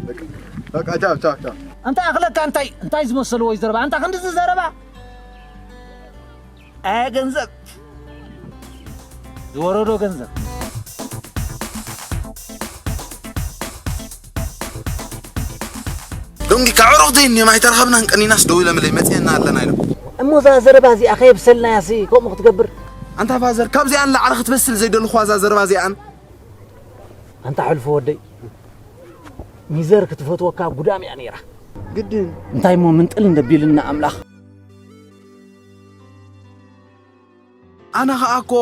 በቃ ቻው ቻው ቻው። ኣንታ ኣኽለካ እንታይ እንታይ ዝመሰልዎ እዩ ዘረባ? ኣንታ ክንድዚ ዘረባ? ኣየ ገንዘብ ዝወረዶ ገንዘብ። ዶንጊ፣ ከዕሩኽ ዘይንዮም ኣይተረኸብናን፣ ቀኒናስ ደው ኢሎምለይ መጺኤና ኣለና ኢሎም። እሞ እዛ ዘረባ እዚኣ ከየብሰልናያሲ ከምኡ ክትገብር? ኣንታ ፋዘር፣ ካብዚኣን ላዕሊ ክትበስል ዘይደለኹዋ እዛ ዘረባ እዚኣን። ኣንታ ሕልፎ ወደይ፣ ሚዘር ክትፈትወካ ጉዳም እያ ነይራ። ግድን። እንታይ እሞ ምንጥል እንደቢልና ኣምላኽ። ኣነ ኸኣ እኮ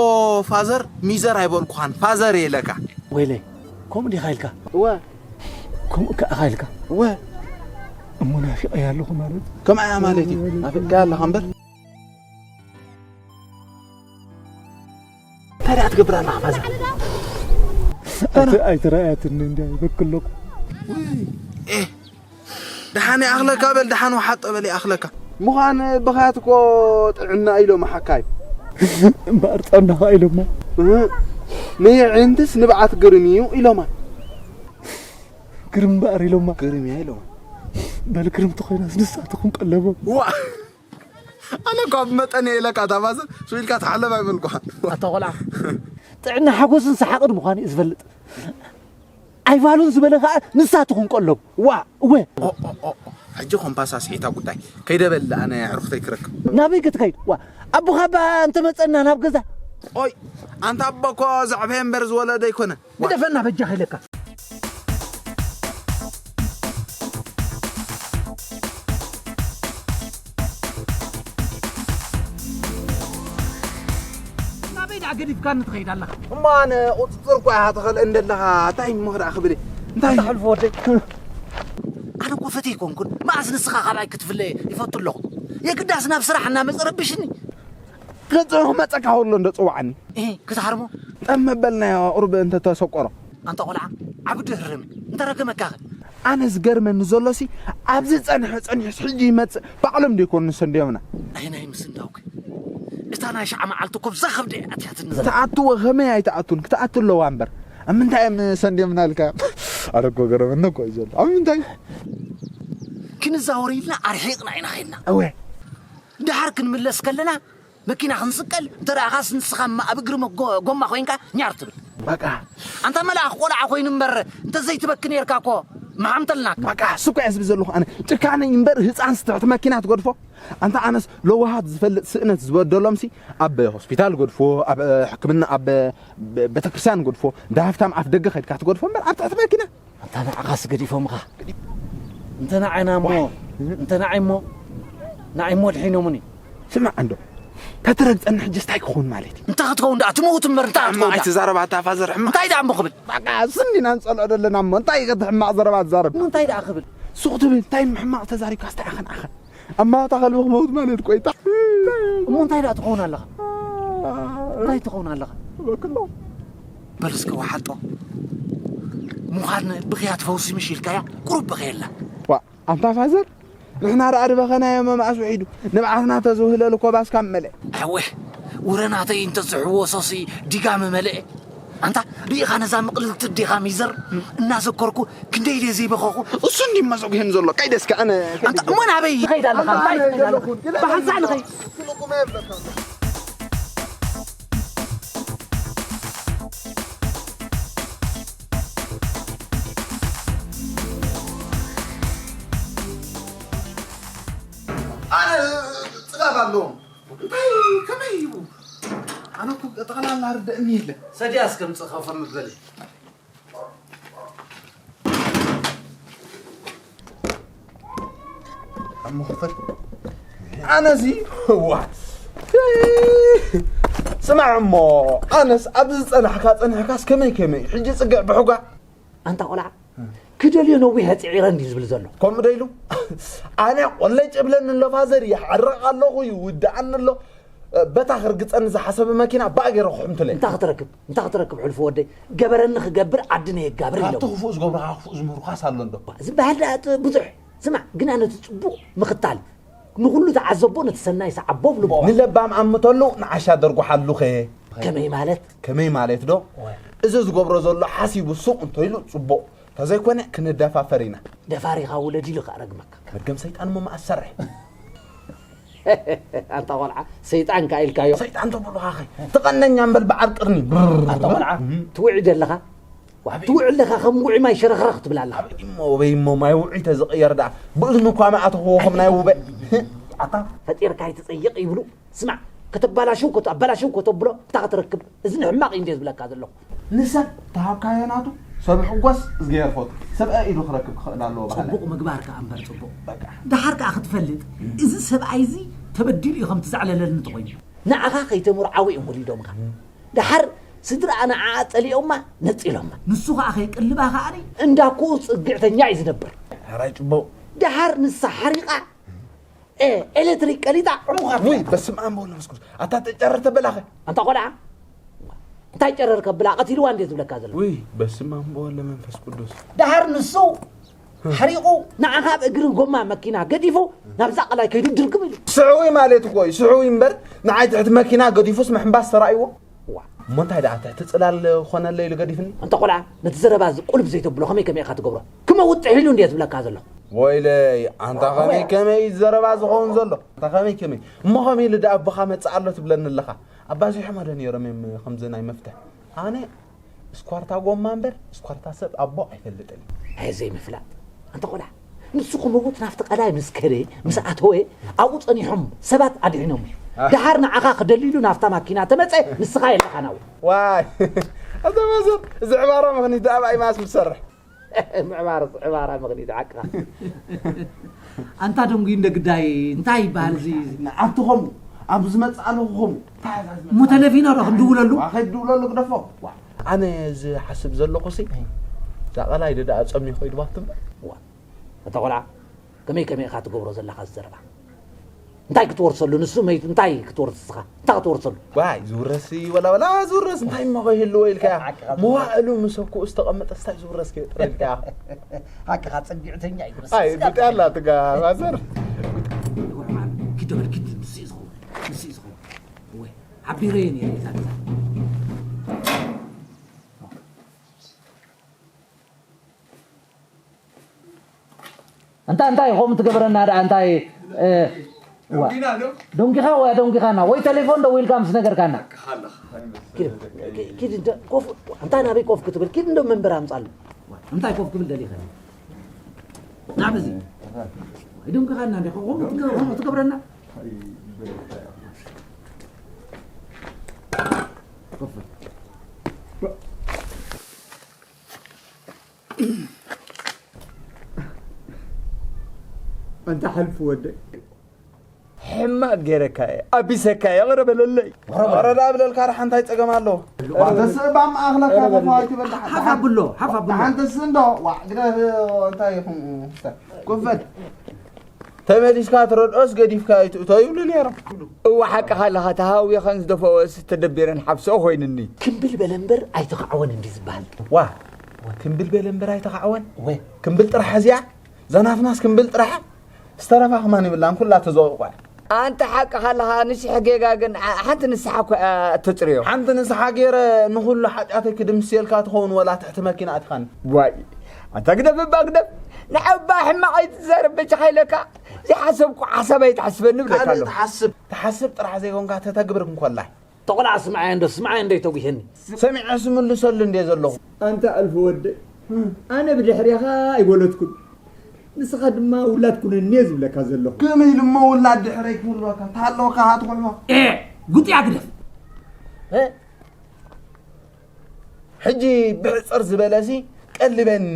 ፋዘር ሚዘር ኣይበልኩኻን፣ ፋዘር እየ ኢለካ። ወይለይ፣ ከምኡ ዲኻ ኢልካ? እወ። ከምኡ ከኣ ኢልካ? እወ። እሞ ናፊቐያ ኣለኹ ማለት? ከምኣ እያ ማለት እዩ። ናፊቕካያ ኣለኻ እምበር። እንታይ ደኣ ትገብር ኣለኻ ፋዘር? ኣይተ- ኣይተረኣያትኒ እንድያ ይበክለኩ። ደሓን ይኣኽለካ በል፣ ደሓን ወሓጦ በል ይኣኽለካ። ምዃን ብኻያት እኮ ጥዕና ኢሎም ሓካይ። እምበኣር ጥዕናኻ ኢሎማ። እህ፣ ንየዒንትስ ንብዓት ግርም እዩ ኢሎማ። ግርም እምበኣር ኢሎማ። ግርም እያ ኢሎማ። በል ግርም ተኾይናስ ንሳ ትኹን ቀለቦም። ዋ ኣነ እኳ ብመጠን እየ ኢለካ እታ ባዘ ስቢልካ ተሓለፍ ኣይበልኩኻን። ኣታ ቆልዓ ጥዕና ሓጎስን ሰሓቕን ምዃኑ እዩ ዝፈልጥ። ኣይፋሉን ዝበለ ኸዓ ንሳ ትኹን ቀሎም። ዋ እወ። ኦ፣ ኦ፣ ኦ፣ ኦ። ሕጂ ኮምፓስ ኣስሒታ ጉዳይ። ከይደ በል ኣነ ኣዕሩኽተይ ክረክብ። ናበይ ክትከይድ? ዋ ኣቦኻ እባ እንተመጸና ናብ ገዛ። ኦይ ኣንታ ኣቦ እኮ ዘዕበየ እምበር ዝወለደ ኣይኮነን። ግደፈና በጃኻ ኢለካ። ናበይ ደኣ ገዲፍካኒ ትኸይድ ኣለኻ? እሞ ኣነ ቁፅፅር እኳ ኢኻ ተኸልእ እንደለኻ እንታይ እሞ ክደኣ ክብል እየ? እንታይ ኣንታ ሕልፎ ወደይ። ኣነ እኮ ፈትየ ኣይኮንኩን። መኣስ ንስኻ ካባይ ክትፍለ ይፈቱ ኣለኹ። የግዳስ ናብ ስራሕ እናመፀ ረብሽኒ። ገንዘብ ክመፀካ ከሎ እንዶ ፅዋዕኒ። እህ ክትሃርሞ። ጠብ መበልናዮ ቁሩብ እንተተሰቆሮ። ኣንታ ቆልዓ ዓቢ ድህርም እንተረገመካ ኸ? ኣነ ዝገርመኒ ዘሎሲ ኣብዚ ጸንሐ ጸኒሑስ ሕጂ ይመጽእ ባዕሎም ዶ ይኮኑ ሰንድዮምና። ኣይ ናይ ምስ እንዳውክ እታ ናይ ሻዓ መዓልቲ ኮብዛ ከብደ ኣትያትኒ ዘላ። ትኣትዎ ከመይ ኣይትኣቱን ክትኣቱ ኣለዋ እምበር ኣብ ምንታይ እዮም ሰንድዮምና ኢልካ ኣረ እኮ ገረመኒ እኮ እዩ ዘሎ ኣብ ምንታይ ክንዛወር ኢልና ኣርሒቕና ኢና ኸይድና እወ ደሓር ክንምለስ ከለና መኪና ክንስቀል እንተ ደኣ ኻስ ንስኻ እማ ኣብ እግሪ መጎ- ጎማ ኮይንካ ኛር ትብል በቃ ኣንታ መልኣኽ ቆልዓ ኮይኑ እምበር እንተ ዘይትበኪ ነይርካ እኮ ምሓምተልናካ በቃ ስኳ እየ ዝብል ዘለኹ ኣነ ጭካነይ እምበር ህፃን ስትሕቲ መኪና ትገድፎ ኣንታ ኣነስ ለዋሃት ዝፈልጥ ስእነት ዝበደሎምሲ ኣብ ሆስፒታል ገድፎ ኣብ ሕክምና ኣብ ቤተክርስትያን ገድፎ እንዳ ሃፍታም ኣፍ ደገ ከድካ ትገድፎ እምበር ኣብ ትሕቲ መኪና ኣንታ ንዓኻስ ገዲፎምኻ እንተ ንዓይና እሞ እንተ ንዓይ እሞ ንዓይ እሞ ድሒኖሙኒ ስማዕ እንዶ ተትረግፀኒ ሕጅስ እንታይ ክኸውን ማለት እዩ እንታይ ክትኸውን ደኣ ትመውት እምበር እንታይ ክትኸውን ደኣ ኣይትዛረብ ኣታ ፋዘር ሕማቕ እንታይ ደኣ እሞ ክብል በቃ ስኒና ንፀልኦ ዘለና እሞ እንታይ እዩ ከቲ ሕማቕ ዘረባ ትዛረብ እንታይ ደኣ ክብል ሱቕ ትብል እንታይ ሕማቕ ተዛሪብካ ስታይ ኣኸን ኣኸን ኣብ ማታ ከልቢ ክመውት ማለት ቆይታ እሞ እንታይ ደኣ ትኸውን ኣለኻ እንታይ ትኸውን ኣለኻ በክሎ በል እስከ ወሓጦ ምዃን ብኽያት ፈውሲ ምሽ ኢልካያ ቁሩብ በኸየላ ዋ ኣንታ ፋዘር ንሕና ደኣ ድበኸናዮ መማእስ ውሒዱ ንብዓትና ተዝውህለል እኮ ባስካም መለእ ኣወ ውረ ናተይ እንተዝሕወሶሲ ዲጋ ምመለአ ኣንታ ርኢኻ ነዛ ምቕልልቲ ዲኻ ሚዘር እናዘከርኩ ክንደይ ድየ ዘይበኸኹ እሱ እንዲ መዘጉህን ዘሎ ከይደስከ ኣነ ኣንታ እሞ ናበይ ይኸይድ ኣለኻ እንታይ ትኸይድ ኣለኻ ብሓንሳእ ንኸይድ ኣነ ፅጋብ ኣለዎም እንታይ ከመይ እዩ ኣነ እኮ ጠቕላላ ርደእኒ የለ ሰድያ እስከምፅእ ከፈ ምበል ኣሞ ክፈት ኣነዚ ዋ ስማዕ እሞ ኣነስ ኣብዚ ዝፀናሕካ ፀኒሕካስ ከመይ ከመይ ሕጂ ፅግዕ ብሕጓ ኣንታ ቆልዓ ክደልዮ ነዊሕ ኣፅዒረ እንድዩ ዝብል ዘሎ ከምኡ ዶ ኢሉ ኣነ ቆለጭ እብለኒ ኣሎ ፋዘር ይሓርቕ ኣለኹ ይውድኣኒ ኣሎ በታ ክርግፀኒ ዝሓሰበ መኪና ባእ ገይረ ክሕምትለ እንታ ክትረክብ እንታ ክትረክብ ሕልፎ ወደይ ገበረኒ ክገብር ዓዲ ነየጋብር ኢሎም ኣብቲ ክፉእ ዝገብሩኻ ክፉእ ዝምህሩኻስ ኣሎ እንዶ ዝበሃል ደኣ ብዙሕ ስማዕ ግና ነቲ ፅቡቕ ምኽታል ንኹሉ ተዓዘቦ ነቲ ሰናይ ሰዓቦ ብልቦ ንለባም ኣምተሉ ንዓሻ ደርጉሓሉኸ ከመይ ማለት ከመይ ማለት ዶ እዚ ዝገብሮ ዘሎ ሓሲቡ ሱቕ እንተኢሉ ፅቡቕ ተዘይኮነ ክንደፋፈር ኢና። ደፋሪኻ ውለድ ኢሉ ከኣ ረግመካ። መርገም ሰይጣን እሞ መኣሰርሕ። ኣንታ ቆልዓ፣ ሰይጣን ከኣ ኢልካዮ። ሰይጣን ተብሉኻ ኸይ ትቐነኛ እምበል በዓል ቅርኒ። ኣንታ ቆልዓ፣ ትውዒ ደለኻ። ትውዒ ኣለኻ፣ ከም ውዒ ማይ ሸረኽረኽ ትብል ኣለኻ። ኣበይ እሞ፣ ኣበይ እሞ ማይ ውዒ ተዝቕየር ደኣ ብእዝኑ እኳ መኣተኽዎ ከም ናይ ውበ። ኣታ ፈጢርካ ኣይትጸይቕ ይብሉ። ስማዕ፣ ከተባላሽው ከቶ-፣ ኣባላሽው ከተብሎ፣ እንታይ ከተረክብ? እዚ ንሕማቕ እዩ እንድየ ዝብለካ ዘለኹ። ንሰብ ተሃብካዮ ናቱ፣ ሰብ ይሕጎስ፣ እዝግሄር ፈቱ። ሰብኣይ ኢዱ ክረክብ ክኽእል ኣለዎ በሃላይ። ጽቡቕ ምግባር ከኣ እምበር ጽቡቕ። በቃ። ደሓር ከኣ ክትፈልጥ፣ እዚ ሰብኣይ እዚ ተበዲሉ እዩ ከምቲ ዘዕለለኒ እንተኾይኑ። ንዓኻ ከይተምርዓዉ እዮም ወሊዶምካ። ደሓር ስድራኣ ንዓኣ ጸሊኦማ፣ ነጺሎማ። ንሱ ከኣ ከይቅልባ ከኣ እንዳ ኩኡ ጽግዕተኛ እዩ ዝነብር። ሕራይ ጽቡቕ። ደሓር ንሳ ሓሪቓ፣ ኤ፣ ኤሌክትሪክ ቀሊጣ ዕሙኻ ውይ፣ ትብላ። በስመ ኣብ ወወልድ ወመንፈስ ቅዱስ። ኣታ ተጨረር ተበላኸ። ኣንታ ቆልዓ፣ እንታይ ጨረር ከብላ ቀቲልዋ እንዴ ዝብለካ ዘሎ? ውይ፣ በስመ ኣብ ወወልድ ወመንፈስ ቅዱስ። ደሓር ንሱ ሓሪቑ ንዓኻ ኣብ እግሪ ጎማ መኪና ገዲፉ ናብዛ ቀላይ ከይዱ ድርግም ኢሉ። ስሑዊ ማለት እኮ እዩ፣ ስሑዊ እምበር ንዓይ ትሕቲ መኪና ገዲፉስ ምሕንባስ ተራእይዎ? ዋ። እሞ እንታይ ደኣ ትሕቲ ጽላል ኾነለይ ኢሉ ገዲፍኒ? ኣንታ ቆልዓ፣ ነቲ ዘረባ እዚ ቁልፍ ዘይተብሎ ከመይ ከመይ ኢኻ ትገብሮ? ክመውት ጥሒሉ እንድየ ዝብለካ ዘለኹ። ወይለይ፣ ኣንታ ከመይ ከመይ ዘረባ ዝኸውን ዘሎ? ኣንታ ከመይ ከመይ? እሞ ከመይ ኢሉ ደኣ ኣቦኻ መጽእ ኣሎ ትብለኒ ኣለኻ? ኣባዚሖም ዶ ነይሮም እዮም ከምዚ ናይ መፍትሕ? ኣነ ስኳርታ ጎማ እምበር ስኳርታ ሰብ ኣቦ ኣይፈልጥን። ኣየ ዘይምፍላጥ። ኣንታ ቆልዓ፣ ንሱ ክመውት ናብቲ ቀላይ ምስ ከደ፣ ምስ ኣተወ፣ ኣብኡ ጸኒሖም ሰባት ኣድሒኖም እዩ። ኣህ። ደሓር ንዓኻ ክደልይሉ ናብታ ማኪና ተመጸ፣ ንስኻ የለኻን ኣብኡ። ዋይ፣ ኣታ ማዘር፣ እዚ ዕባራ ምኽኒት ደኣ ብኣይ ማስ ምሰርሕ። ምዕባር፣ ዕባራ ምኽኒት ሓቅኻ። ኣንታ ደንጉይ እንደ ግዳይ እንታይ ይበሃል እዚ? ንዓቲ ኸምኡ፣ ኣብ ዝመጽእ ኣለኹ ኸምኡ። እንታይ እዛ ዝመጽእ እሞ ተለፊኖ ዶ ክንድውለሉ? ዋ፣ ከይድውለሉ ግደፎ። ዋ፣ ኣነ ዝሓስብ ዘለኹ ሲ፣ እዛ ቀላይ ደኣ ጸሚኹ ኢልዋ ትንበር። ዋ፣ ኣታ ቆልዓ፣ ከመይ ከመይ ኢኻ ትገብሮ ዘለኻ እዚ ዘረባ? እንታይ ክትወርሰሉ? ንሱ መይቱ እንታይ ክትወርስ እስኻ? እንታይ ክትወርሰሉ? ዋይ፣ ዝውረስ እዩ፣ ወላ፣ ወላ ዝውረስ እንታይ እሞ ከይህልዎ ኢልካያ? ሓቅኻ መዋእሉ ምስ ኣኩኡ ዝተቐመጠስ እንታይ ዝውረስ ከይጥረ ኢልካያ? ሓቅኻ ጸጊዕተኛ እዩ። ኣይ፣ ብጣላ ትጋ ማዘር። ኪድ በል፣ ኪድ፣ ንሱ እዩ ዝኸውን። ንሱ እዩ ዝኸውን። ወይ፣ ሓቢረየ ነይረ እዛ ገዛ። እንታይ፣ እንታይ ከምኡ ትገብረና ደኣ፣ እንታይ፣ እ፣ ዋ። ደንጊና ዶ? ደንጊኻ ወይ ደንጊኻና፣ ወይ ቴሌፎን ደዊልካ ምስ ነገርካና። ኪድ፣ ኪድ እንተ ኮፍ፣ እንታይ ናበይ ኮፍ ክትብል? ኪድ እንዶ መንበር ኣምጻሉ። እንታይ ኮፍ ክብል ደሊኻ? ናብ እዚ። ወይ ደንጊኻና እንደ፣ ከምኡ ትገ-፣ ከምኡ ትገብረና? ኮፍ በል። ኣንታ ሓልፉ ወደይ። ሕማቕ ገይረካ እየ፣ ኣቢሰካ እየ፣ ቕረ በለለይ። ወረዳ ብለልካ ደሓ እንታይ ጸገም ኣለዎ? ተስእ ባም ኣኽለካ ተፋዋይቲ በል ደሓ። ሓፍ ኣብሎ፣ ሓፍ ኣብሎ። ደሓን ተስእ እንዶ፣ ዋዕ፣ ግዳ እንታይ ይኹን፣ ኮፍ በል። ተመሊስካ ትረድኦስ ገዲፍካ ኣይትእቶ ይብሉ ነይሮም። እወ፣ ሓቅኻ ኣለኻ፣ ተሃውየኸን ዝደፈኦስ ተደቢረን ሓብስኦ ኮይንኒ። ክምብል በለ እምበር ኣይተኻዕወን እንዲ ዝበሃል። ዋ፣ ክምብል በለ እምበር ኣይተኻዕወን። እወ። ክምብል ጥራሕ እዚኣ፣ ዘናፍናስ ክምብል ጥራሕ፣ ዝተረፋ ከማን ይብላን ኩላ ተዘቑቋ። ኣንተ ሓቅኻ ኣለኻ፣ ንሽሕ ጌጋ ግን ሓ-፣ ሓንቲ ንስሓ እኮ እያ እተጽርዮ። ሓንቲ ንስሓ ገይረ ንኹሉ ሓጢኣተይ ክድምስየልካ ትኸውን ወላ ትሕቲ መኪና ኣትኻኒ። ዋይ፣ ኣታ ግደፍ እባ ግደፍ። ንዓይ እባ ሕማቕ ኣይትዛረብ በጃኻ ኢለካ። ዘይሓሰብኩ ሓሳብ ኣይትሓስበኒ እብለካ ካልእ ኣለኹ። ትሓስብ፣ ትሓስብ ጥራሕ ዘይኮንካ ተተግብር እንኮላይ። ተቆልዓ ስምዓየ እንዶ፣ ስምዓየ እንዶ ይተጒሰኒ። ሰሚዐ ስምልሰሉ እንድየ ዘለኹ። ኣንታ ኣልፎ ወደይ፣ ኣነ ብድሕሬኻ ኣይወለድኩን። ንስኻ ድማ ውላድ ኩነኒ እየ ዝብለካ ዘለኹ። ከመይ ኢሉ እሞ ውላድ ድሕረይ ክህልወካ? እንተሃለወካ ሃትኩልሞ። ኤ፣ ጉጥያ ግደፍ። እ? ሕጂ ብሕጽር ዝበለሲ ቀልበኒ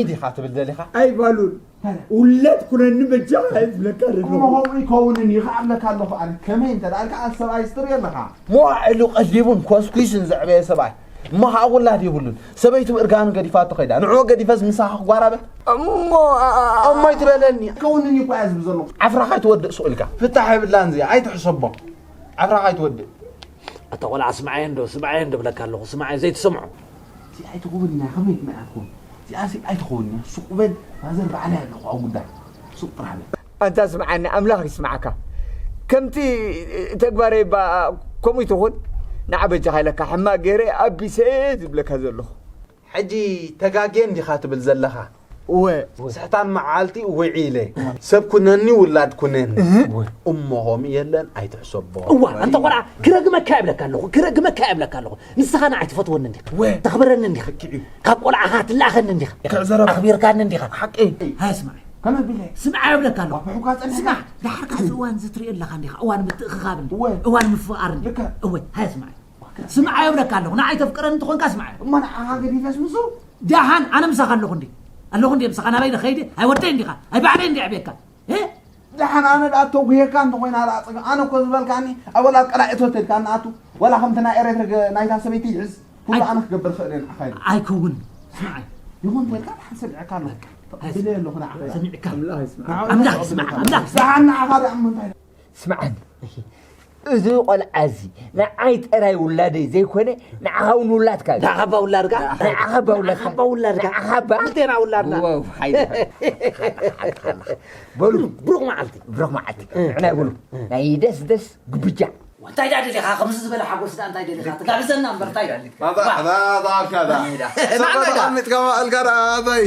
ዲኻ ትብል ደሊኻ? ኣይባሉን። ታዲያ? ውላድ ኩነኒ በጃኻ እየ ዝብለካ ዘለኹ። እሞ ከምኡ ይከውንን ይኸዓብለካ ኣለኹ ኣነ። ከመይ እንተ ደኣ ኢልካ፣ ኣንተ ሰብኣይ ስትሪ ኣለኻ። መዋዕሉ ቀሊቡን ኮስኲስን ዘዕበየ ሰብኣይ። እሞ ኸዓ ውላድ የብሉን። ሰበይቱ እርጋኑ ገዲፋቶ ኸይዳ። ንዕኡ ገዲፈስ ምሳኻ ክጓራበ? እሞ፣ ኣ-፣ ኣ-፣ ኣ-፣ እሞ ኣይትበለኒ። ከውንን እኮ እያ ዝብል ዘለኹ። ዓፍራኻ ኣይትወድእ ሱቕ ኢልካ። ፍታሕ የብላን እዚኣ። ኣይትሕሰቦ። ዓፍራኻ ኣይትወድእ። ኣታ ቆልዓ ስምዓየ እንዶ፣ ስምዓየ እንዶ ብለካ ኣለኹ። ስምዓየ ዘይትሰምዖ። እዚኣ ኣይትኸውን እያ፣ ከመይ ትመያ ትኸውን? እዚኣ ሲ ኣይትኸውን እያ። ሱቕ በል፣ ማዘር ባዕላ እያ ኣለኹ ኣብ ጉዳይ። ሱቕ ጥራሕ በል። ኣንታ ስምዓኒ፣ ኣምላኽ ይስምዓካ። ከምቲ ተግባረይ እባ ከምኡ ይትኹን፣ ንዓ በጃኻ ኢለካ ሕማቕ ገይረ ኣቢሰ ዝብለካ ዘለኹ። ሕጂ ተጋግየ እንዲኻ ትብል ዘለኻ? እወ። ስሕታን መዓልቲ ውዒለ፣ ሰብ ኩነኒ ውላድ ኩነኒ። እሞ ከምኡ የለን ኣይትሕሰቦ። እዋ፣ ኣንተ ቆልዓ፣ ክረግመካ እየ እብለካ ኣለኹ፣ ክረግመካ እየ እብለካ ኣለኹ። ንስኻ ንዓይ ትፈትወኒ እንዲኻ፣ እወ። ተኽብረኒ እንዲኻ፣ ልክዕ እዩ። ካብ ቆልዓኻ ትለኣኸኒ እንዲኻ፣ ክዕዘረባ። ኣኽቢርካኒ እንዲኻ። ሓቂ። ሃይ ስማዕ፣ ከመይ ኣቢለ? ስምዓዮ እብለካ ኣለኹ። ኣቦ ሕኳ ጸኒሕካ? ስማዕ፣ ደሓር ካዚ እዋን እዚ ትሪኦ ኣለኻ እንዲኻ፣ እዋን ምትእኽኻብ እንዲ፣ እወ። እዋን ምፍቓር እንዲ። ልክዕ። እወ፣ ሃይ ስማዕ። ስምዓዮ እብለካ ኣለኹ። ንዓይ ተፍቅረኒ እንተኾንካ ስምዓዮ። እሞ ንዓኻ ገዲፈስ ምስኡ? ደሓን ኣነ ምሳኻ ኣለኹ እንዲ። ኣለኹ እንዲ ምሳኻ ናበይ ዶ ከይደ? ኣይ ወደይ እንዲኻ። ኣይ ባዕለይ እንዲ ኣዕብየካ። እ? ደሓን ኣነ ደኣ ተጉሄካ እንተኾይና ደኣ ጽጋ-፣ ኣነ እኮ ዝበልካኒ ኣብ ወላድ ቀላዒት ሆቴል ካን ንኣቱ፣ ወላ ከምቲ ናይ ኤረትርግ ናይታ ሰበይቲ ይሕዝ፣ ኩሉ ኣይ-፣ ኣነ ክገብር ክእል እየ ንዓኻ ኢሉ። ኣይከውን። ስምዓይ። ይኹን ተልካ ደሓን ሰሚዐካ ኣለኹ። ኣይ፣ ተቐቢለ ኣለኹ ንዓኻ። ሰሚዕካ። ኣምላኽ ይስምዓካ። ኣምላኽ ይስምዓካ። ኣምላኽ ይስምዓካ። ደሓን ንዓኻ ደኣ እሞ እንታይ? ስምዓኒ። እዚ ቆልዓ እዚ ንዓይ ጥራይ ውላደይ ዘይኮነ፣ ንዓኻ እውን ውላድካ እዩ። ንዓኻ እባ ውላድካ? ንዓኻ እባ ውላድካ? ንዓኻ እባ ውላድካ? ንዓኻ እባ? ክልቴና ውላድና። ዋው፣ ሓይሊ። በሉ። ብሩኽ መዓልቲ። ብሩኽ መዓልቲ። እ። ንዕና ይበሉ። እ። ናይ ደስ ደስ ግብጃ። እንታይ ደኣ ደሊኻ? ከምዚ ዝበለ ሓጎስ ደኣ እንታይ ደሊኻ? ትጋብዘና እምበር እንታይ ደኣ? ኣታ፣ ኣታ፣ ኣታ፣ ኣታ። ናዕና ኢኻ። ሰበብ ኣሚጥካ መቐልካ ደኣ ኣታይ።